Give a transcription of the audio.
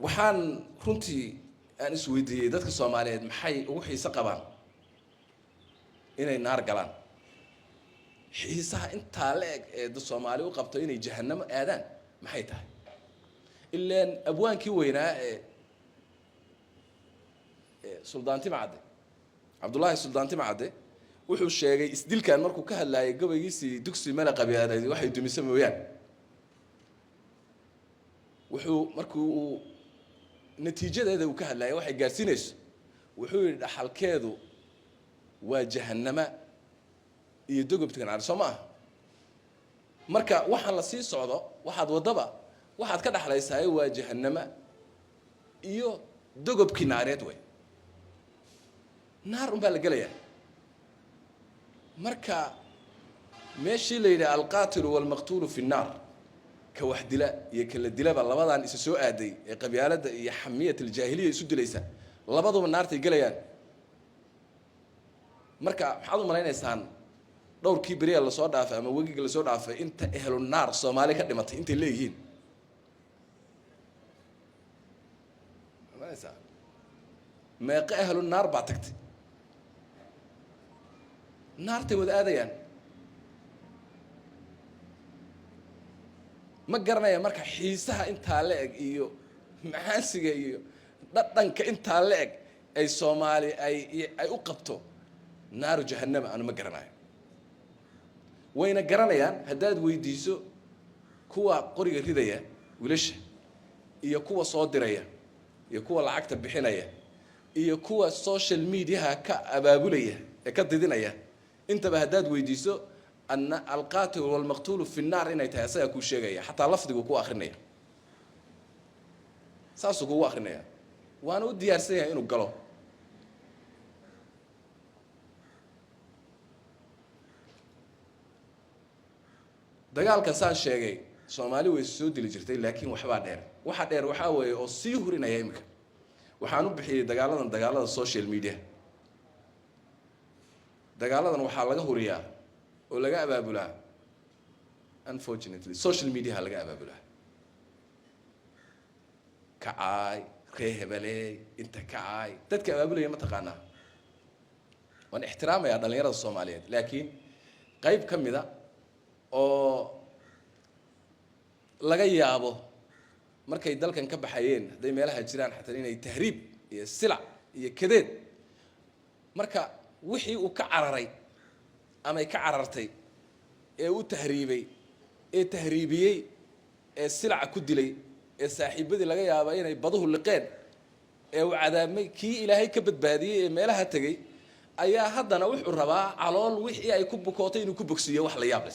Waxaan runtii aan isweydiiyey, dadka Soomaaliyeed maxay ugu xiiso qabaan inay naar galaan? Xiisaha intaa la eg ee dad Soomaali u qabto inay jahanamo aadaan maxay tahay? Ilaan abwaankii weynaa ee Suldaan Timacadde, Cabdullaahi Suldaan Timacadde, wuxuu sheegay isdilkan markuu ka hadlaayay gabaygiisii "Dugsi male qabyaaleed waxay dumisa mooyaan". Wuxuu markii uu natiijadeeda uu ka hadlayay waxay gaarsiinayso, wuxuu yidhi: "Dhaxalkeedu waa jahanama iyo dogobta naar." Soo ma aha? Marka waxaan la sii socdo, waxaad waddaba waxaad ka dhexlaysaay waa jahanama iyo dogobkii naareed wey. Naar un baa la gelayaa. Marka meeshii la yidhi "alqaatilu walmaqtuulu fi nnaar", ka wax dila iyo kala dilaba, labadan isa soo aaday ee qabyaaladda iyo xamiyat aljaahiliya isu dilaysa, labaduba naartay gelayaan. Marka maxaad u malaynaysaan dhowrkii beriya lasoo dhaafay ama wegiga lasoo dhaafay inta ehlu naar Soomaali ka dhimatay intay leeyihiin? Malaysaa meeqo ehlu naar baa tagtay? Naartay wada aadayaan. Ma garanaya marka xiisaha intaa la eg iyo macaansiga iyo dhadhanka intaa la eg ay Soomaali ay u qabto naaru jahanama. Anu ma garanayo. Wayna garanayaan haddaad weydiiso kuwa qoriga ridaya, wiilasha, iyo kuwa soo diraya, iyo kuwa lacagta bixinaya, iyo kuwa social mediaha ka abaabulaya ee ka didinaya intaba, haddaad weydiiso ana "alqaatilu walmaqtuulu fi nnaar" inay tahay, asagaa kuu sheegaya. Xataa lafdigu ku akrinaya, saasuu kugu akrinaya, waana u diyaarsan yahay inuu galo. Dagaalkan saan sheegay, Soomaali way soo dili jirtay, laakiin waxbaa dheer. Waxa dheer waxaa weeye oo sii hurinaya imika, waxaan u bixiyey dagaaladan dagaalada social media. Dagaaladan waxaa laga huriyaa oo laga abaabulaa, unfortunately, social mediaha laga abaabulaa. Kacaay ree hebeleey inta kacaay dadka abaabulaya ma taqaanaa? Waan ixtiraamayaa dhalinyarada Soomaaliyeed, laakiin qayb ka mida oo laga yaabo markay dalkan ka baxayeen, hadday meelaha jiraan xataa, inay tahriib iyo silac iyo kadeed, marka wixii uu ka cararay amay ka carartay ee u tahriibay ee tahriibiyey ee silaca ku dilay ee saaxiibadii laga yaaba inay baduhu liqeen ee uu cadaabmay, kii Ilaahay ka badbaadiyey ee meelaha tegey ayaa haddana wuxuu rabaa calool wixii ay ku bukootay inuu ku bogsiiyo. Wax la yaab la.